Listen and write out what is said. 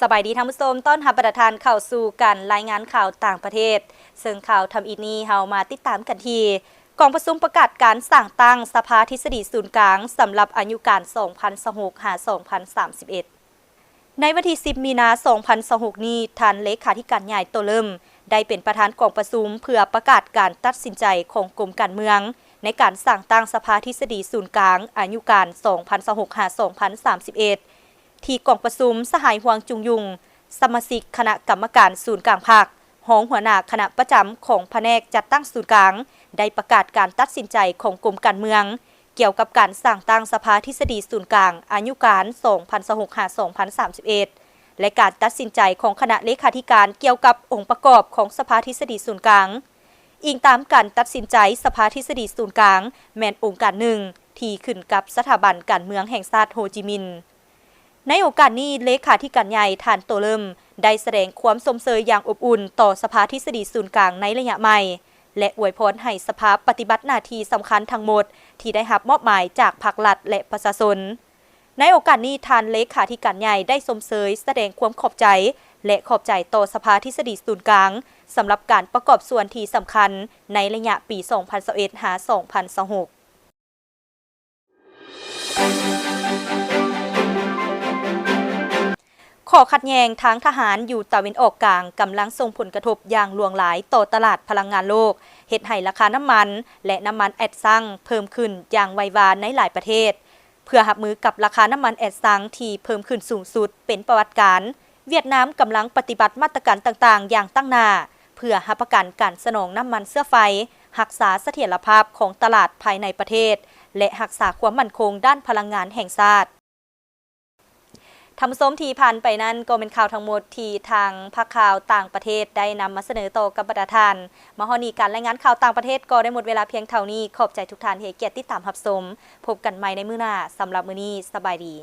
ສະບາຍດີທ່ານຜູ້ຊົມ, ຕ້ອນຮັບບັນດາທ່ານເຂົ້າສູ່ການລາຍງານຂ່າວຕ່າງປະເທດ. ເຊິ່ງຂ່າວທຳອິດນີ້ ເຮົາມາຕິດຕາມກັນທີ່ ກອງປະຊຸມປະກາດການສ້າງຕັ້ງສະພາທິດສະດີສູນກາງ ສຳລັບອາຍຸການ ສອງພັນຊາວຫົກ ຫາ ສອງພັນສາມສິບເອັດ. ໃນວັນທີສິບ ມີນາ ສອງພັນຊາວຫົກນີ້, ທ່ານເລຂາທິການໃຫຍ່ ໂຕເລີມ ໄດ້ເປັນປະທານກອງປະຊຸມ ເພື່ອປະກາດການຕັດສິນໃຈຂອງກົມການເມືອງ ໃນການສ້າງຕັ້ງສະພາທິດສະດີສູນກາງ ອາຍຸການ ສອງພັນຊາວຫົກ ຫາ ສອງພັນສາມສິບເອັດ ທີ່ກອງປະຊຸມ ສະຫາຍ ຮວງ ຈຸງຍຸງ ສະມາຊິກຄະນະກຳມະການສູນກາງພັກ, ຮອງຫົວໜ້າຄະນະປະຈຳຂອງພະແນກຈັດຕັ້ງສູນກາງ ໄດ້ປະກາດການຕັດສິນໃຈຂອງກົມການເມືອງ ກ່ຽວກັບການສ້າງຕັ້ງສະພາທິດສະດີສູນກາງ ອາຍຸການ ສອງພັນຊາວຫົກ ຫາ ສອງພັນສາມສິບເອັດ ແລະ ການຕັດສິນໃຈຂອງຄະນະເລຂາທິການກ່ຽວກັບອົງປະກອບຂອງສະພາທິດສະດີສູນກາງ. ອີງຕາມການຕັດສິນໃຈ, ສະພາທິດສະດີສູນກາງ ແມ່ນອົງການໜຶ່ງທີ່ຂຶ້ນກັບສະຖາບັນການເມືອງແຫ່ງຊາດໂຮຈິມິນ. ໃນໂອກາດນີ້, ເລຂາທິການໃຫຍ່ ທ່ານ ໂຕເລີມ ໄດ້ສະແດງຄວາມຊົມເຊີຍຢ່າງອົບອຸ່ນຕໍ່ສະພາທິດສະດີສູນກາງໃນໄລຍະໃໝ່ ແລະ ອວຍພອນໃຫ້ສະພາປະຕິບັດໜ້າທີ່ສຳຄັນທັງໝົດທີ່ໄດ້ຮັບມອບໝາຍຈາກພັກລັດ ແລະ ປະຊາຊົນ. ໃນໂອກາດນີ້, ທ່ານເລຂາທິການໃຫຍ່ໄດ້ຊົມເຊີຍ, ສະແດງຄວາມຂອບໃຈ ແລະ ຂອບໃຈຕໍ່ສະພາທິດສະດີສູນກາງ ສຳລັບການປະກອບສ່ວນທີ່ສຳຄັນໃນໄລຍະປີ ສອງພັນຊາວເອັດ ຫາ ສອງພັນຊາວຫົກ. ຂໍ້ຂັດແຍ່ງທາງທະຫານຢູ່ຕາເວັນອອກກາງ ກຳລັງສົ່ງຜົນກະທົບຢ່າງຫຼວງຫຼາຍຕໍ່ຕະຫຼາດພະລັງງານໂລກ, ເຮັດໃຫ້ລາຄານ້ຳມັນ ແລະ ນ້ຳມັນແອັດຊັງເພີ່ມຂຶ້ນຢ່າງໄວວາໃນຫຼາຍປະເທດ. ເພື່ອຮັບມືກັບລາຄານ້ຳມັນແອັດຊັງທີ່ເພີ່ມຂຶ້ນສູງສຸດເປັນປະຫວັດການ, ຫວຽດນາມກຳລັງປະຕິບັດມາດຕະການຕ່າງໆຢ່າງຕັ້ງໜ້າ ເພື່ອຮັບປະກັນການສະໜອງນ້ຳມັນເຊື້ອໄຟ, ຮັກສາສະຖຽນລະພາບຂອງຕະຫຼາດພາຍໃນປະເທດ ແລະ ຮັກສາຄວາມໝັ້ນຄົງດ້ານພະລັງງານແຫ່ງຊາດ. ທ່ານຜູ້ຊົມທີ່ຜ່ານໄປນັ້ນ ກໍແມ່ນຂ່າວທັງໝົດທີ່ທາງພາກຂ່າວຕ່າງປະເທດໄດ້ນຳມາສະເໜີຕໍ່ກັບບັນດາທ່ານ. ມາຮອດນີ້ ການລາຍງານຂ່າວຕ່າງປະເທດກໍໄດ້ໝົດເວລາພຽງເທົ່ານີ້. ຂອບໃຈທຸກທ່ານທີ່ໃຫ້ກຽດຕິດຕາມຮັບຊົມ. ພົບກັນໃໝ່ໃນມື້ໜ້າ. ສຳລັບມື້ນີ້, ສະບາຍດີ.